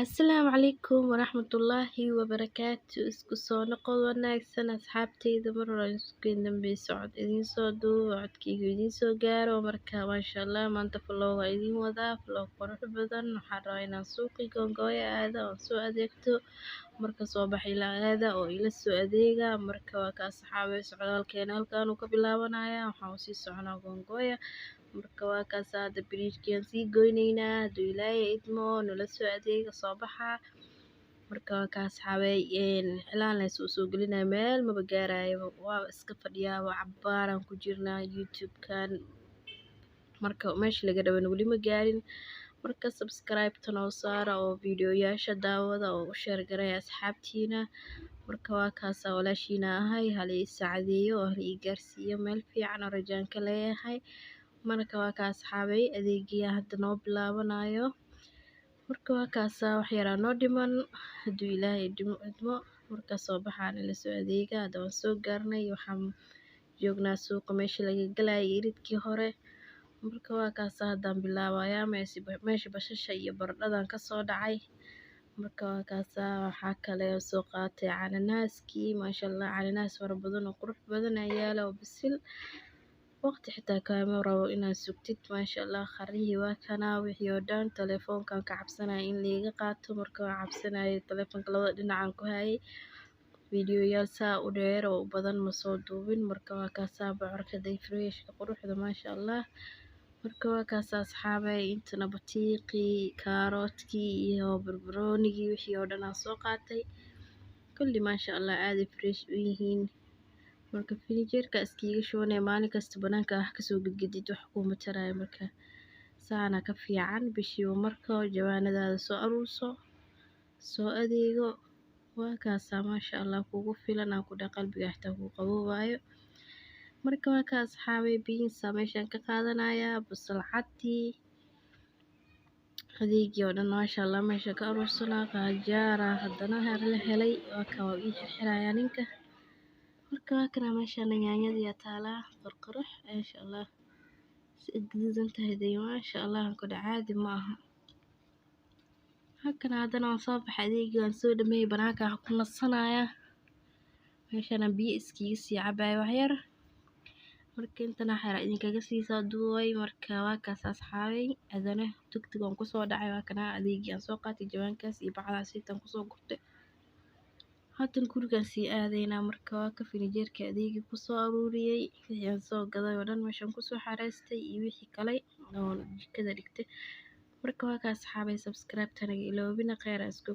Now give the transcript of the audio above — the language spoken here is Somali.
Asalaamu calaykum waraxmatullaahi wabarakaatu. Isku soo noqod wanaagsan, asxaabteyda. Mar hore isku dambeyso cod idiin soo duubo, codkayga idiin soo gaaro. Marka maasha Allah, maanta vlog waa idiin wadaa, vlog qurux badan. Waxaan rabaa inaan suuqi Goongooyo aado oon soo adeegto. Marka soo bax ila aada oo ila soo adeega. Marka waa ka asxaabay, socdaalkeena halkaan uu ka bilaabanaya. Waxaan usii soconaa Goongooya. Marka waa kaas, hadda bridge-kii aan sii goynaynaa. Hadduu Ilaahay idmo, nala soo adeega, soo baxa. Marka waa ka asxaabay, cilaan la soo gelinaya, meel maba gaarayo, waa iska fadhiyaa, waa cabbaaraan ku jirnaa YouTube-kan. Marka meesha laga dhawan weli ma gaarin. Marka subscribe-ta noo saara oo video-yaasha daawada oo u share gareeya asxaabtiina. Marka waa kaasa, walaashiina ahay, hala ii saacadeeyo oo hala ii gaarsiiyo meel fiican oo rajaan ka leeyahay. Marka waa ka asxaabay, adeegiya hadda noo bilaabanayo. Marka waa kaasa, wax yaraa noo dhiman, hadduu Ilaahay idmo. Marka soo baxaan ila soo adeega. Hadda waan soo gaarnay, waxaan joognaa suuqa meesha laga galayay, iridkii hore. Marka waa kaasa, haddaan bilaabayaa meesha basasha iyo baradhadan kasoo dhacay. Marka waa kaasa, waxaa kale oo soo qaatay cananaaskii. Maasha Allah, cananaas fara badan oo qurux badan ayaa yaala oo bisil, waqti xitaa kaama rabo inaad sugtid. Maasha Allah, qarihii waa kanaa, wixii oo dhan. Telefoonkan ka cabsanaya in liiga qaato. Marka waan cabsanayay, telefoonka labada dhinacaan ku hayay, fiidiyoyaal saa u dheer oo badan ma soo duubin. Marka waa kaasaa, bocorka day, fresh-ka, quruxda, maasha Allah. Marka waa kaasa asxaabay, intana batiiqii, kaaroodkii iyo barbaroonigii, wixii oo dhan aan soo qaatay kulli. Maasha Allah, aaday fresh u yihiin. Marka finijeerka iskiiga shubanaya, maalin kasta banaanka wax kasoo gedgedid wax kuuma taraayo. Marka saana ka fiican bishiiba marka jawaanadaada soo aruurso, soo adeego. Waa kaasaa, maasha Allah, kugu filan aan ku dheh, qalbiga xitaa kuu qaboobayo. Marka waa ka asxaabay, beans meeshaan ka qaadanayaa, basal cadii, adeegii oo dhan maasha Allah meesha ka aruursanaa. Qajaara haddana la helay, waa ka waa ii xirxirayaa ninka. Marka waa kana, meeshaan yaanyadii yaa taalaa, qurqurux, maasha Allah, si gaduudan tahay day, maasha Allah, aan ku dheh, caadi ma aha. Halkan haddana waan soo baxay, adeegii waan soo dhameeyay, banaanka waxaan ku nasanayaa, meeshaan biyo iskiga sii cabaya wax yar. Marka intana wax yar idinkaga sii soo duubay. Marka waa kaas asxaabay, haddana tugtug waan kusoo dhacay. Waa kana adeegii aan soo qaatay, jawaankaas iyo bacdaas intaan kusoo gurtay. Haatan gurigaan sii aadaynaa. Marka waa ka finijeerka adeegii kusoo aruuriyey, wixii aan soo gaday oo dhan meeshaan kusoo xareystay iyo wixii kale oo jikada dhigtay. Marka waa ka asxaabay, subscribe tanaga iloobina, kheyr aan isku.